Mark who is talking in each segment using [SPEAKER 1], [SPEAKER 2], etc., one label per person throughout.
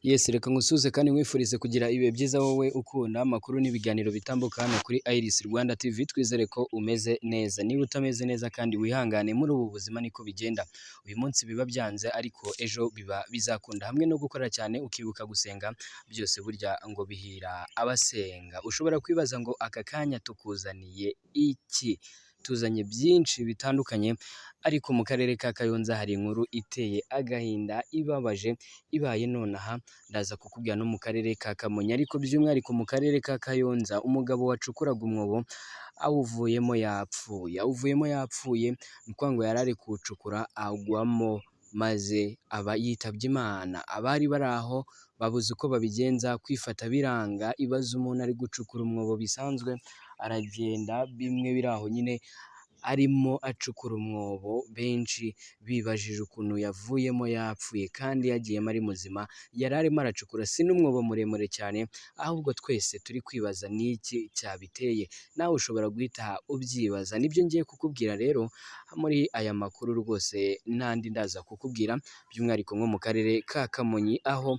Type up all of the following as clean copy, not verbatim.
[SPEAKER 1] Yes, reka ngusuhuze kandi nkwifurize kugira ibihe byiza wowe ukunda amakuru n'ibiganiro bitambuka hano kuri Iris Rwanda TV. Twizere ko umeze neza. Niba utameze neza kandi wihangane, muri ubu buzima niko bigenda. Uyu munsi biba byanze ariko ejo biba bizakunda. Hamwe no gukora cyane ukibuka gusenga, byose burya ngo bihira abasenga. Ushobora kwibaza ngo aka kanya tukuzaniye iki? Tuzanye byinshi bitandukanye, ariko mu karere ka Kayonza hari inkuru iteye agahinda, ibabaje, ibaye nonaha. Ndaza kukubwira no mu karere ka Kamonyi, ariko by'umwihariko mu karere ka Kayonza umugabo wacukuraga umwobo awuvuyemo yapfuye, awuvuyemo yapfuye. Ni ukuvuga ngo yari ari kuwucukura agwamo maze aba yitabye Imana. Abari bari aho babuze uko babigenza, kwifata biranga. Ibaze umuntu ari gucukura umwobo bisanzwe, aragenda bimwe biri aho nyine arimo acukura umwobo, benshi bibajije ukuntu yavuyemo yapfuye kandi yagiyemo ari muzima. Yari arimo aracukura, si n'umwobo muremure cyane, ahubwo twese turi kwibaza ni iki cyabiteye. Nawe ushobora guhita ubyibaza, nibyo ngiye kukubwira rero muri aya makuru rwose n'andi ndaza kukubwira, by'umwihariko nko mu karere ka Kamonyi aho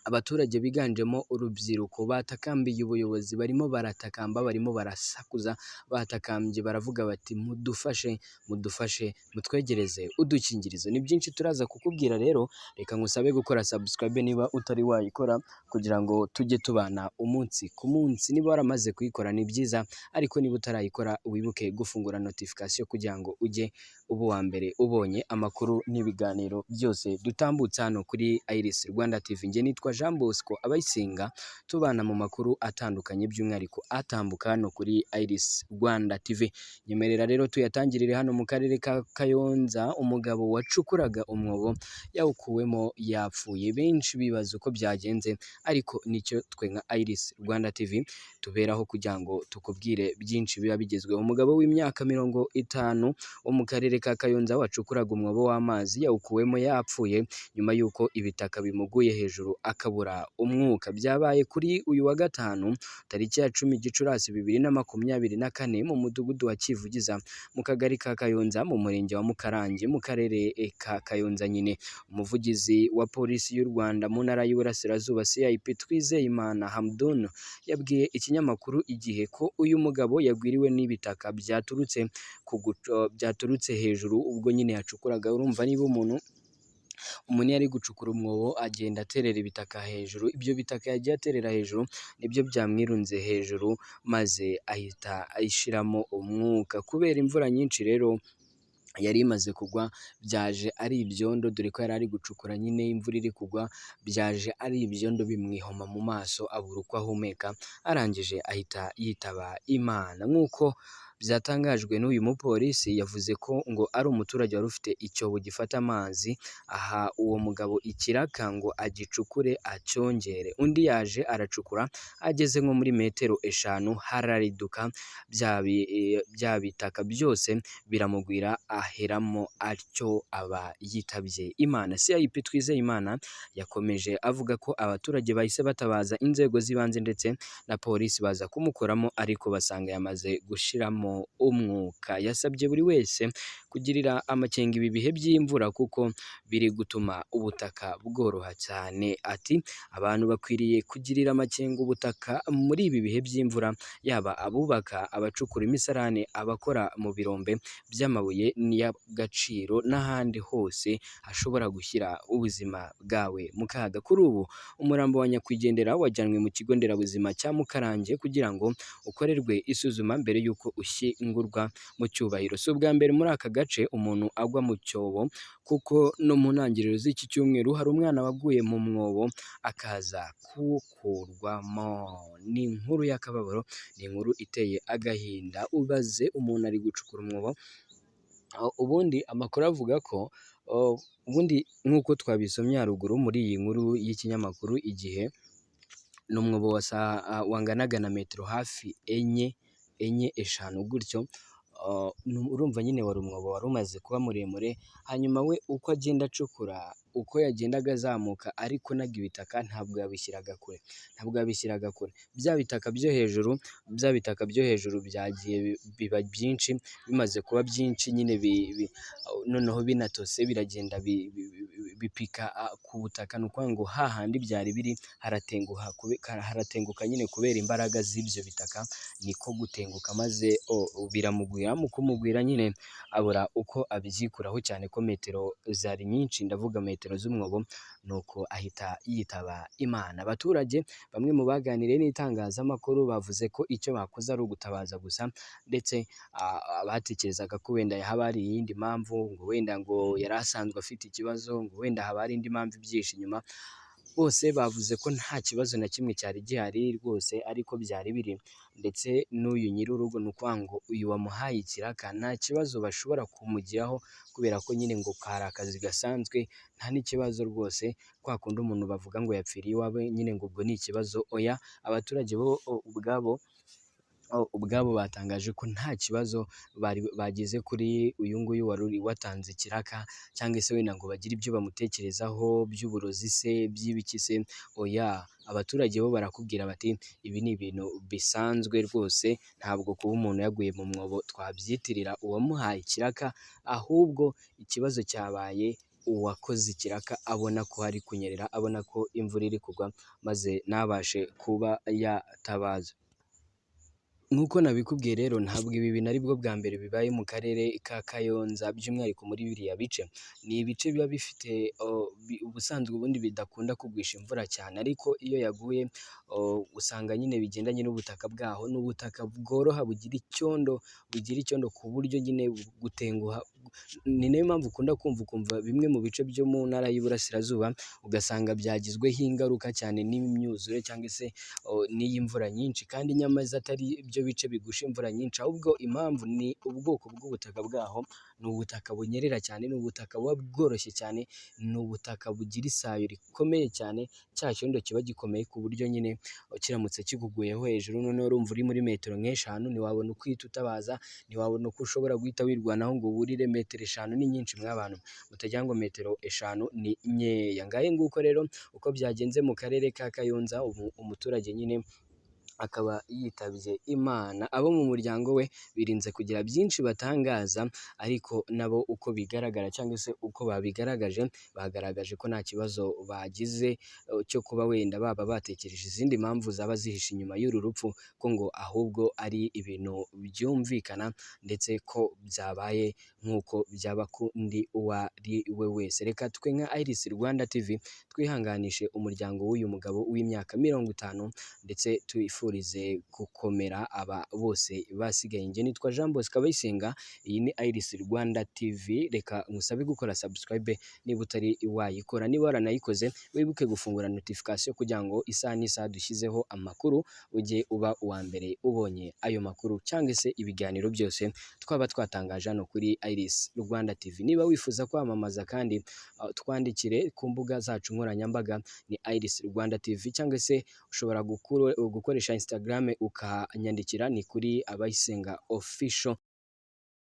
[SPEAKER 1] abaturage biganjemo urubyiruko batakambiye ubuyobozi, barimo baratakamba, barimo barasakuza, batakambye baravuga bati mudufashe, mudufashe, mutwegereze udukingirizo. Ni byinshi turaza kukubwira rero, reka ngusabe gukora subscribe niba utari wayikora kugira ngo tujye tubana umunsi ku munsi. Niba waramaze kuyikora ni byiza, ariko niba utarayikora wibuke gufungura notification kugira ngo ujye uba uwa mbere ubonye amakuru n'ibiganiro byose dutambutsa hano kuri Iris Rwanda TV. Njye nitwa Jean Bosco Abayisenga, tubana mu makuru atandukanye by'umwihariko atambuka hano kuri Iris Rwanda TV. Nyemerera rero tuyatangirire hano mu karere ka Kayonza, umugabo wacukuraga umwobo yawukuwemo yapfuye. Benshi bibaza uko byagenze, ariko nicyo twe nka Iris Rwanda TV tuberaho kugira ngo tukubwire byinshi biba bigezweho. Umugabo w'imyaka 50 wo mu karere ka Kayonza wacukuraga umwobo w'amazi yawukuwemo yapfuye nyuma y'uko ibitaka bimuguye hejuru akabura umwuka. Byabaye kuri uyu wa gatanu tariki ya 10 Gicurasi 2024 mu mudugudu wa Kivugiza mu kagari ka Kayonza mu murenge wa Mukarange mu karere ka Kayonza nyine. Umuvugizi wa polisi y'u Rwanda mu ntara y'Iburasirazuba CIP Twizeyimana Hamdun yabwiye ikinyamakuru Igihe ko uyu mugabo yagwiriwe n'ibitaka byaturutse hejuru ubwo nyine yacukuraga. Urumva niba umuntu iyo ari gucukura umwobo agenda aterera ibitaka hejuru, ibyo bitaka yagiye aterera hejuru nibyo byamwirunze hejuru maze ahita ayishiramo umwuka. Kubera imvura nyinshi rero yari imaze kugwa, byaje ari ibyondo, dore ko yari ari gucukura nyine imvura iri kugwa, byaje ari ibyondo bimwihoma mu maso abura uko ahumeka, arangije ahita yitaba Imana. Nk'uko byatangajwe n'uyu mupolisi, yavuze ko ngo ari umuturage wari ufite icyobo gifata amazi, aha uwo mugabo ikiraka ngo agicukure acyongere. Undi yaje aracukura, ageze nko muri metero 5 harariduka, bya bitaka byose biramugwira, aheramo atyo aba yitabye Imana. CIP Twizeyimana yakomeje avuga ko abaturage bahise batabaza inzego z'ibanze ndetse na polisi baza kumukoramo, ariko basanga yamaze gushiramo umwuka. Yasabye buri wese kugirira amakenga ibi bihe by'imvura kuko biri gutuma ubutaka bworoha cyane. Ati abantu bakwiriye kugirira amakenga ubutaka muri ibi bihe by'imvura, yaba abubaka, abacukura imisarane, abakora mu birombe by'amabuye y'agaciro n'ahandi hose hashobora gushyira ubuzima bwawe mu kaga. Kuri ubu umurambo wa nyakwigendera wajyanwe mu kigo nderabuzima cya Mukarange kugira ngo ukorerwe isuzuma mbere y'uko ushyingurwa mu cyubahiro. Si ubwa mbere muri aka gace umuntu agwa mu cyobo, kuko no mu ntangiriro z'iki cyumweru hari umwana waguye mu mwobo akaza kuwukurwamo. Ni inkuru y'akababaro, ni inkuru iteye agahinda. Ubaze umuntu ari gucukura umwobo. Ubundi amakuru avuga ko ubundi nk'uko twabisomye haruguru muri iyi nkuru y'ikinyamakuru Igihe, ni umwobo wanganaga na metero hafi enye, enye 5 gutyo. Urumva nyine wari umwobo wari umaze kuba muremure, hanyuma we uko agenda acukura, uko yagendaga azamuka ariko naga ibitaka ntabwo yabishyiraga kure, ntabwo yabishyiraga kure. Bya bitaka byo hejuru, bya bitaka byo hejuru byagiye biba byinshi, bimaze kuba byinshi nyine noneho binatose biragenda. bipika ku butaka. Ni ukuvuga ngo hahandi byari biri haratenguha, haratenguka nyine kubera imbaraga z'ibyo bitaka, niko gutenguka maze biramugwira. Mu kumugwira nyine abura uko abyikuraho, cyane ko metero zari nyinshi, ndavuga metero z'umwobo, nuko ahita yitaba Imana. Abaturage bamwe mu baganiriye n'itangazamakuru bavuze ko icyo bakoze ari ugutabaza gusa, ndetse batekerezaga ko wenda haba hari iyindi mpamvu, ngo wenda ngo yari asanzwe afite ikibazo, ngo wenda haba hari indi mpamvu ibyihishe inyuma. Bose bavuze ko nta kibazo na kimwe cyari gihari rwose, ariko byari biri, ndetse n'uyu nyir'urugo, ni ukuvuga ngo uyu wamuhaye ikiraka, nta kibazo bashobora kumugiraho kubera ko nyine ngo kari akazi gasanzwe, nta n'ikibazo rwose. Kwa kundi umuntu bavuga ngo yapfiriye iwawe nyine ngo ubwo ni ikibazo, oya. Abaturage bo ubwabo batangaje ko nta kibazo bari bagize kuri uyu nguyu wari watanze ikiraka, cyangwa se wenda ngo bagire ibyo bamutekerezaho by'uburozi se, by'ibiki se, oya. Abaturage bo barakubwira bati ibi ni ibintu bisanzwe rwose, ntabwo kuba umuntu yaguye mu mwobo twabyitirira uwamuhaye ikiraka, ahubwo ikibazo cyabaye uwakoze ikiraka abona ko hari kunyerera, abona ko imvura iri kugwa, maze ntabashe kuba yatabaza. Nk'uko nabikubwiye rero, ntabwo ibi bintu aribwo bwa mbere bibaye mu karere ka Kayonza, by'umwihariko muri biriya bice. Ni ibice biba bifite ubusanzwe ubundi bidakunda kugwisha imvura cyane, ariko iyo yaguye usanga nyine bigendanye n'ubutaka bwaho, ni ubutaka bworoha bugira icyondo ku buryo nyine gutenguha. Ni nayo mpamvu ukunda kumva ukumva bimwe mu bice byo mu ntara y'Iburasirazuba ugasanga byagizweho ingaruka cyane n'imyuzure cyangwa se n'iyi mvura nyinshi, kandi nyamaze atari byo bice bigusha imvura nyinshi, ahubwo impamvu ni ubwoko bw'ubutaka bwaho. Ni ubutaka bunyerera cyane, ni ubutaka buba bworoshye cyane, ni ubutaka bugira isayo rikomeye cyane, cya cyondo kiba gikomeye ku buryo nyine kiramutse kikuguyeho hejuru, noneho urumva uri muri metero nk'eshanu, ntiwabona uko uhita utabaza, ntiwabona uko ushobora guhita wirwanaho ngo wurire. Metero 5 ni nyinshi mw'abantu, mutagira ngo metero 5 ni nkeya. Ngahe nguko rero uko byagenze mu karere ka Kayonza, ubu umuturage nyine akaba yitabye Imana. Abo mu muryango we birinze kugira byinshi batangaza, ariko nabo uko bigaragara cyangwa se uko babigaragaje, bagaragaje ko nta kibazo bagize cyo kuba wenda baba batekereje izindi mpamvu zaba zihishe inyuma y'uru rupfu, ko ngo ahubwo ari ibintu byumvikana, ndetse ko byabaye nk'uko byaba kundi uwo ari we wese. Reka twe nka Iris Rwanda TV twihanganishe umuryango w'uyu mugabo w'imyaka 50, ndetse twifurize gukomera aba bose basigaye. Njye nitwa Jean Bosco Abayisenga, iyi ni Iris Rwanda TV. Reka ngusabe gukora subscribe niba utari wayikora, niba waranayikoze wibuke gufungura notification kugira ngo isaha n'isaha dushyizeho amakuru ujye uba uwa mbere ubonye ayo makuru, cyangwa se ibiganiro byose twaba twatangaje hano kuri Iris Rwanda TV. Niba wifuza kwamamaza kandi twandikire ku mbuga zacu nkoranyambaga, ni Iris Rwanda TV, cyangwa se ushobora gukoresha Instagram ukanyandikira, ni kuri Abayisenga Official.